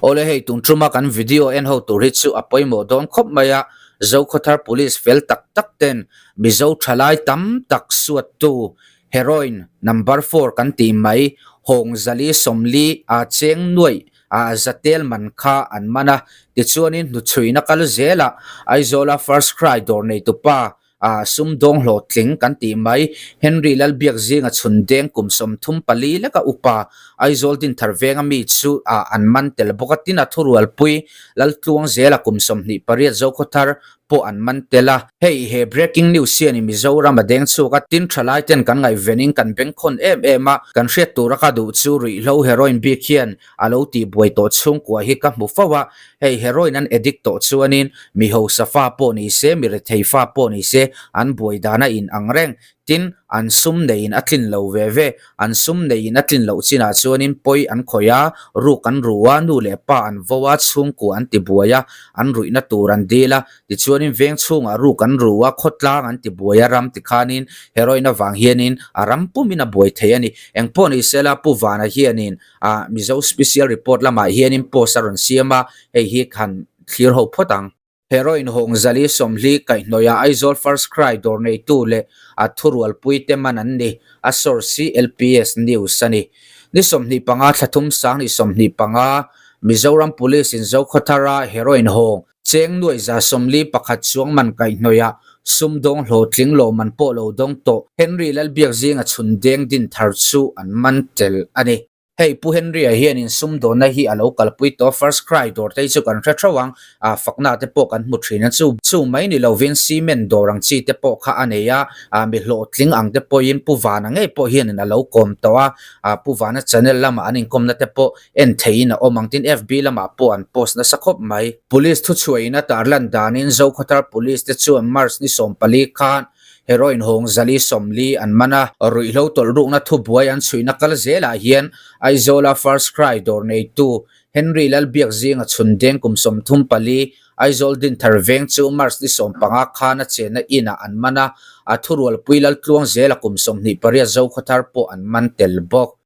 Awle hei tun tuma kan video en ho tur hi chu a pawimawh dawn khawp mai a, Zokhawthar Police fel tak tak ten Mizo thalai tam tak suattu heroin number four kan tih mai Hawngzali Sawmli a cheng nuaih a zatel man kha an man a, tichuanin hnuchhuina kal zelah Aizawla First Cry dawr neitupa A sumdawng hlawhtling kan tih mai. Henry Lalbiak zinga chhun deng kum 34 leka upa Aizawl Dinthar venga mi chu a an man tel bawk a, tin a thurualpui Laltluang zela kum 28 Zokhawthar pawh an man tel a. Hei he breaking news hian i Mizoram a deng chhuak a, tin thalai ten kan ngaihvenin kan bengkhawn em em a, kan hriat tura ka duh chu ruihhlo heroin bik hian A lo tih buai tawh chhungkua hi ka hmu fo a, hei heroin an addict tawh chuanin mi hausa fa pawh ni se, mi rethei fa pawh ni se an buai dan a in ang reng. Tin, an sum neiin a tlin lo ve ve. An sum neiin a tlin loh chinah chuanin pawi an khawih a, ruk an ru a, nu leh pa an vo a, chhungkua an ti buai a, an ruihna tur an dil a. Tichuanin veng chhungah ruk an ru a, khawtlang an ti buai a, ram tikhanin heroin avang hianin a ram pumin a buai thei a ni. Engpawh ni sela Pu Vana hianin Ah Mizo Special Report lamah hianin post a rawn siam a, hei hi khan thlir ho phawt ang. Heroin hawng zali sawmhli kaihhnawih ah Aizawl First Cry dawr neitu leh a thurualpui te man an ni, a source hi LPS News a ni. Ni 25 thla thum sang ni 25 Mizoram Police in Zokhawthar a heroin hawng cheng nuaih 141 chuang man kaihhnawih ah sumdawng hlawhtling lawmman pawh lo dawng tawh Henry Lalbiak zinga chhun deng din thar chu an man tel a ni. Hei Pu Henry-a hianin sumdawnna hi a lo kalpui tawh First Cry dawr te hi chu kan hre theuh ang, ah fakna te pawh kan hmu thin a chu chu mai ni lovin cement dawr ang chi te pawh kha a nei a, ah mi hlawhtling ang te pawhin Pu Vana ngei pawh hianin a lo kawm tawh a, ah Pu Vana channel lamah an inkawmna te pawh en theihin a awm ang tin FB lamah pawh an post nasa khawp mai. Police thuchhuahin a tarlan danin Zokhawthar Police te chuan March ni 14 khan heroin hawng zali 40 an man a, ruihhlo tawlh rukna thubuai an chhuihna kal zelah hian Aizawla First Cry dawr neitu Henry Lalbiak zinga chhun deng kum 34 Aizawl Dinthar veng chu March ni 15 khan a chenna inah an man a, a thurualpui Laltluang zela kum 28 Zokhawthar pawh an man tel bawk.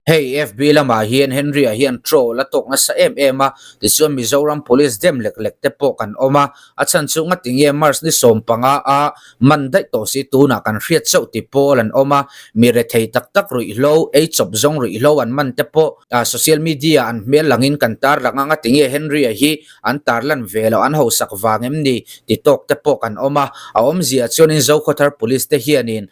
Hei FB lamah hian Henry-a hian troll a tawk nasa em em a, tichuan Mizoram Police dem lek lek te pawh kan awm a, a chhan chu ngati nge March ni 15 a man daih tawh si tunah kan hriat chauh ti pawl an awm a, mi rethei tak tak ruihhlo, ei chawp zawng ruihhlo an man te pawh social media an hmel langin kan tarlang a, ngati nge Henry-a hi an tarlan ve loh an hausak vang em ni ti tawk te pawh kan awm a, a awmzia chuanin Zokhawthar Police te hianin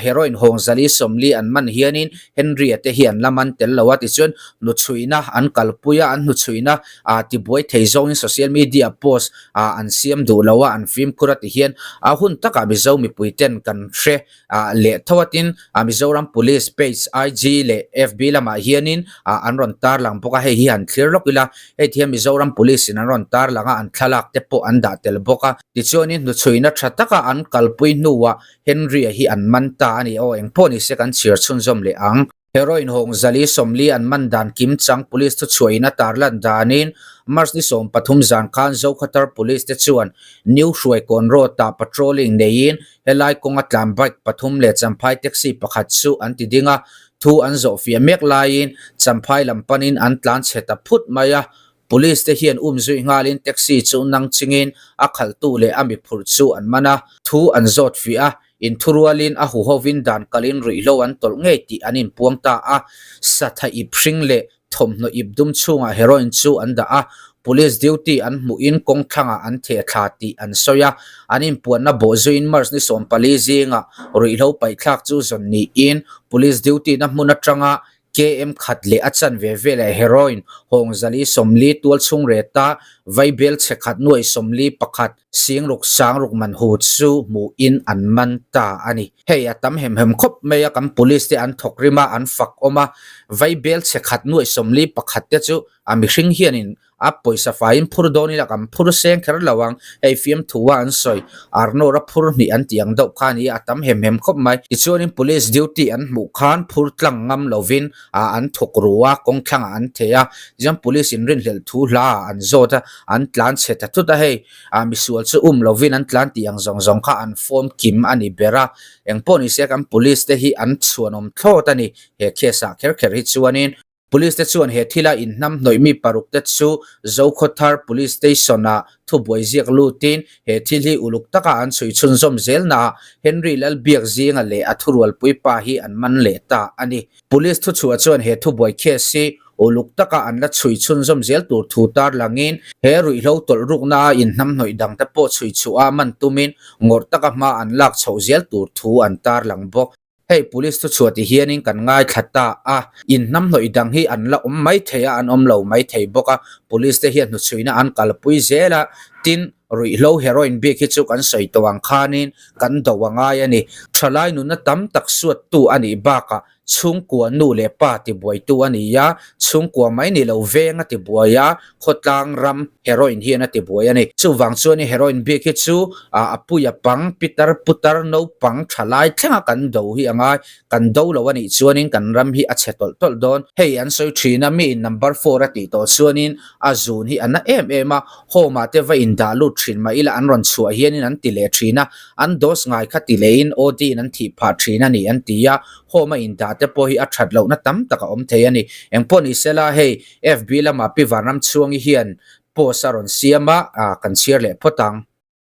heroin hawng zali 40 an man hianin Henry-a te hi an la man tel lo a tichuan hnuchhuihna an kalpui a, an hnuchhuihna tibuai thei zawngin social media post an siam duh lo a, an fimkhur a ti hian a hun takah Mizo mipui ten kan hre leh tho a tin Mizoram Police page IG leh FB lamah hianin an rawn tarlang bawk a, hei hi han thlir lawk ila hei ti hian Mizoram Police in an rawn tarlang a, an thlalak te pawh an dah tel bawk a, tichuanin hnuchhuihna tha taka an kalpui hnuah Henry-a hi an man ta a ni aw, engpawh ni se kan chhiar chhunzawm leh ang. Heroin hawng zali 40 an man dan kim chang police thuchhuahin a tarlan danin March ni 13 zan khan Zokhawthar Police te chuan New Hruaikawn Road-ah patrolling neiin helai kawnga tlan bike pathum leh Champhai taxi pakhat chu an ti ding a, thu an zawhfiah mek laiin Champhai lam panin an tlan chhe ta phut mai a, Police te hian um zui nghalin taxi chu nang chingin a khalhtu leh a miphurh chu an man a, thu an zawt fiah a, inthurualin a huhovin dan kalin ruihhlo an tawlh ngei tih an inpuang ta a, satha ip hring leh thawmhnaw ip dum chhungah heroin chu an dah a, police duty an hmuhin kawng thlangah an theh thla tih an sawi a, an inpuanna bawh zuiin March ni 14 zingah ruihhlo paihthlak chu zawn niin police duty na hmun atanga KM khat leh a chanve velah heroin hawng zali 40 tual chhung reta vaibel chhe khat nuaih 41 sing ruk sang ruk man hu chu hmuhin an man ta a ni. Hei a tam hem hem khawp mai a, kan police te an thawk rim a, an fak awm a, vaibel chhe khat nuaih 41 te chu a mihring hianin A pawisa faiin phur dawn ila kan phur seng kher lo ang, hei fiamthu a an sawi, Arnor a phur hnih an tih ang deuh kha a ni a, a tam hem hem khawp mai. Tichuanin police duty an hmuh khan phur tlang ngam lovin ah an thawk ru a, kawng thlangah an theh a, tichuan police in rinhlelh thu hla ah an zawt a, an tlan chhe ta thut a, hei ah misual chu um lovin an tlan tih ang zawng zawng kha an form kim a ni ber a, engpawh nise kan police te hi an chhuanawm thlawt a ni, he case ah kher kher hi chuanin. Police te chuan he thila inhnamhnawih mi paruk te chu Zokhawthar Police Station ah thubuai ziak lutin he thil hi uluk taka an chhui chhunzawm zelnaah Henry Lalbiakzinga leh a thurualpui pa hi an man leh ta a ni. Police thuchhuah chuan he thubuai case hi uluk taka an la chhui chhunzawm zel tur thu tarlangin he ruihhlo tawlh ruknaa inhnamhnawih dangte pawh chhui chhuah a man tumin ngawrh taka hma an lak chhoh zel tur thu an tarlang bawk. Hei police thu chhuah ti hianin kan ngaithla ta a, inhnamhnawih dang hi an la awm mai thei a, an awm lo mai thei bawk a, police te hian hnuchhuina an kalpui zel a, tin ruihhlo heroin bik hi chu kan sawi tawh ang khanin kan do a ngai a ni. Thalai nunna tam tak suattu a nih bakah chhungkua nu leh pa tibuaitu a ni a, chhungkua mai ni lo veng a tibuai a, khawtlang ram heroin hian a tibuai a ni. Chuvang chuan heroin bik hi chu a puia pang, pitar putar naupang tha lai thlenga kan do hi a ngai. Kan do lo a nih chuanin kan ram hi a chhe tawlh tawlh dawn. Hei an sawi thin a, miin number four a tih tawh chuanin a zun hi a na em em a, home ah te va indah lut thin mah ila an rawn chhuah hianin an ti leh thin a, an dose ngai kha ti lehin OD in an thih phah thin a ni an ti a, home a indah te pawh hi a that lohna tam tak a awm thei a ni. Engpawh ni sela hei FB lamah Pi Vanramchhuangi hian post a rawn siam a, kan chhiar leh phawt ang.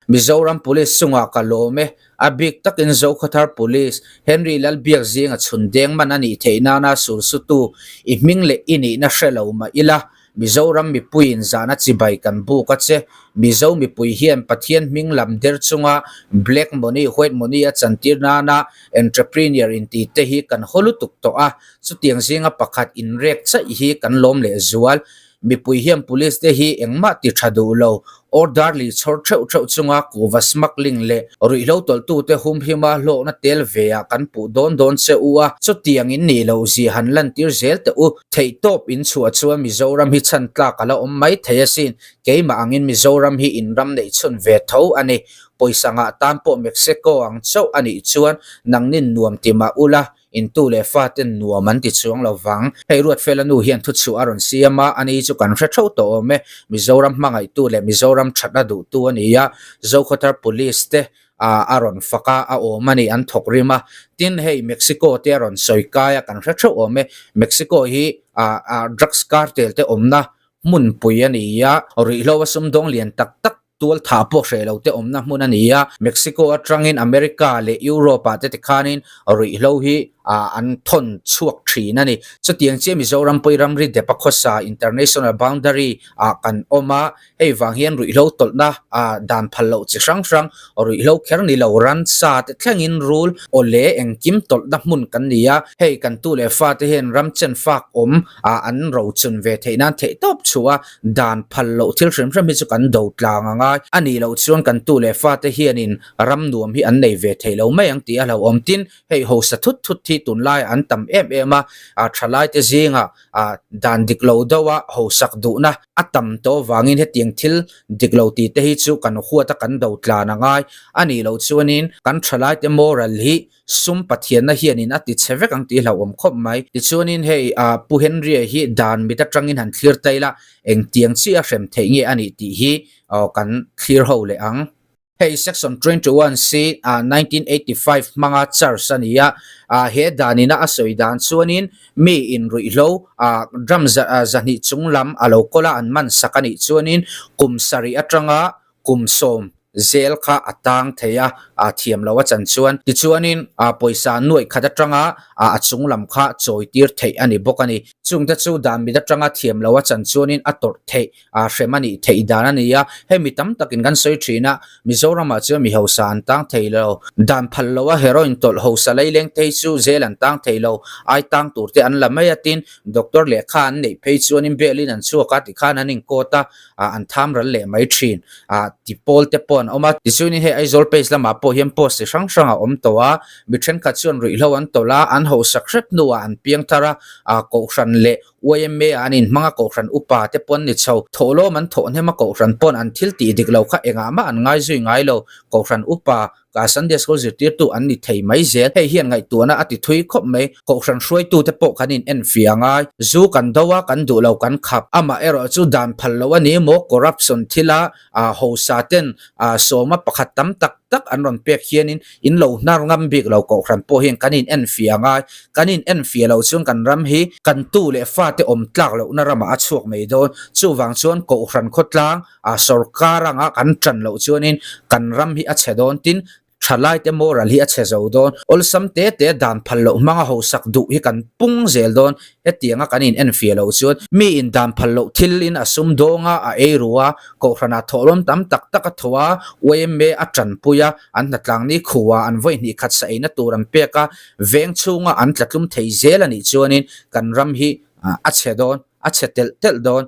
Mizoram Police chungah ka lawm e, a bik takin Zokhawthar Police, Henry Lalbiakzinga chhun deng man a nih theih nana sursutu i hming leh i nihna hre lo mah ila, Mizoram mipuiin zahna chibai kan buk a che. Mizo mipui hian Pathian hming lam der chunga black money, white money a chantir nana entrepreneur inti te hi kan haw lutuk tawh a, Chutiang zinga pakhat inrek chaih hi kan lawm leh zual. Mipui hian police te hi engmah ti tha duh lo. Orderly chhawr theuh theuh chunga kuhva smuggling leh ruihhlo tawlhtute humhima hlawkna tel ve ah kan puh dawn dawn che u a, chutiang in nih loh zia han lantir zel teh u. Theihtawp in chhuah chuan Mizoram hi chhan tlak a la awm mai thei asin. Keimah angin Mizoram hi in ram neih chhun ve tho a ni. Pawisa ngah tan pawh Mexico ang chauh a nih chuan nangnin nuam ti mah ula, Intu leh faten nuam an ti chuang lo vang. Hei Ruatfela nu hian thuchhuah a rawn siam a, ani chu kan hre theuh tawh awm e. Mizoram hmangaihtu leh Mizoram thatna duhtu a ni a, Zokhawthar Police te a rawn fak a, a awm a ni, an thawk rim a. Tin, hei Mexico te a rawn sawi kai a, kan hre theuh awm e. Mexico hi drugs cartel te awmna hmunpui a ni a, ruihhlo a sumdawng lian tak tak Tual thah pawh hreh lo te awmna hmun a ni a, Mexico atangin America leh Europe ah te tikhanin ruihhlo hi an thawn chhuak thin a ni. Chutiang chiah Mizoram pawh i ramri dep a khawsa, international boundary, ah kan awm a, hei vang hian ruihhlo tawlhna dan phal loh chi hrang hrang, ruihhlo kher ni lo ransa te thlengin rul aw leh engkim tawlhna hmun kan ni a, hei kan tu leh fate hian ram chen fak awm an rochun ve theih nan theihtawp chhuah a, Dan phal loh thil hrim hrim hi chu kan do tlang a ngai. A nih loh chuan kan tu leh fate hianin ram nuam hi an nei ve thei lo mai ang tih a hlauhawm. Tin, hei hausa thut thut hi tunlaiah an tam em em a, thalaite zingah dan dik lo deuha hausak duhna a tam tawh avangin hetiang thil dik lo tih te hi chu kan huat a kan do tlan a ngai. A nih loh chuanin kan thalaite moral hi Sum Pathianna hianin a ti chhe vek ang tih hlauhawm khawp mai. Tichuanin hei Pu Henry-a hi dan mit atangin han thlir ta ila, engtiang chiah a hrem theih nge a nih tih hi kan thlir ho leh ang. Hei Section 21 C 1985 hmanga charge a ni a, he danina a sawi dan chuanin mi in ruihhlo gram zahnih chung lam a lo kawl a an man sak a nih chuanin kum sarih atanga kum sawm zel kha a tang thei a, a thiam lo a chan chuan. Tichuanin pawisa nuaih khat atanga a chung lam kha chawi tir theih a ni bawk a ni. Chungte chu dan mit atanga thiam lo a chan chuanin a tawrh theih, hrem a nih theih dan a ni a. Hei mi tam takin kan sawi thin a, Mizoramah chuan mi hausa an tang thei lo. Dan phal lo a heroin tawlh hausa leileng te hi chu zel an tang thei lo. Ai tang tur te an la mai a, tin doctor lehkha an neih phei chuanin bail in an chhuak a, tikhan an inkawt a. ah an tham ral leh mai thin ah ti pawl te pawh an awm a. Tichuanin hei Aizawl page lamah pawh hian post chi hrang hrang a awm tawh a, mi thenkhat chuan ruihhlo an tawlh a, an hausak hrep hnuah an piang thar a, ah kohhran leh YMA ah an inhmang a, kohhran upa te pawh an ni chho. Thawhlawm an thawh hnem a, kohhran paw'n an thil tih dik lo kha engah mah an ngai zui ngai lo. Kohhran upa Ka Sunday School zirtirtu an ni thei mai zel. Hei hian ngaihtuahna a ti thui khawp mai. Kohhran hruaitute pawh kan in enfiah ngai. Zu kan do a, kan duh lo kan khap. Amah erawh chu dan phal lo a ni maw? Corruption thila hausa ten sawma pakhat tam tak tak an rawn pek hianin in lo hnar ngam bik lo kohhran pawh hian kan in enfiah a ngai. Kan in enfiah loh chuan kan ram hi kan tu leh fate awm tlak lohna ramah a chhuak mai dawn. Chuvang chuan kohhran khawtlang a sorkar anga kan tan loh chuanin kan ram hi a chhe dawn tin Thalaite moral hi a chhe zo dawn. Awlsam te te dan phal loh hmanga hausak duh hi kan pung zel dawn. Hetianga kan in enfiah loh chuan mi in dan phal loh thil in a sum dawng a, a ei ru a, kohhranah thawhlawm tam tak tak a tho a, yma a tanpui a, an hnatlang ni khua an vawi hnih khat sa eina tur an pek a, veng chhunga an tlatlum thei zel a nih chuanin kan ram hi a chhe dawn, a chhe telh telh dawn.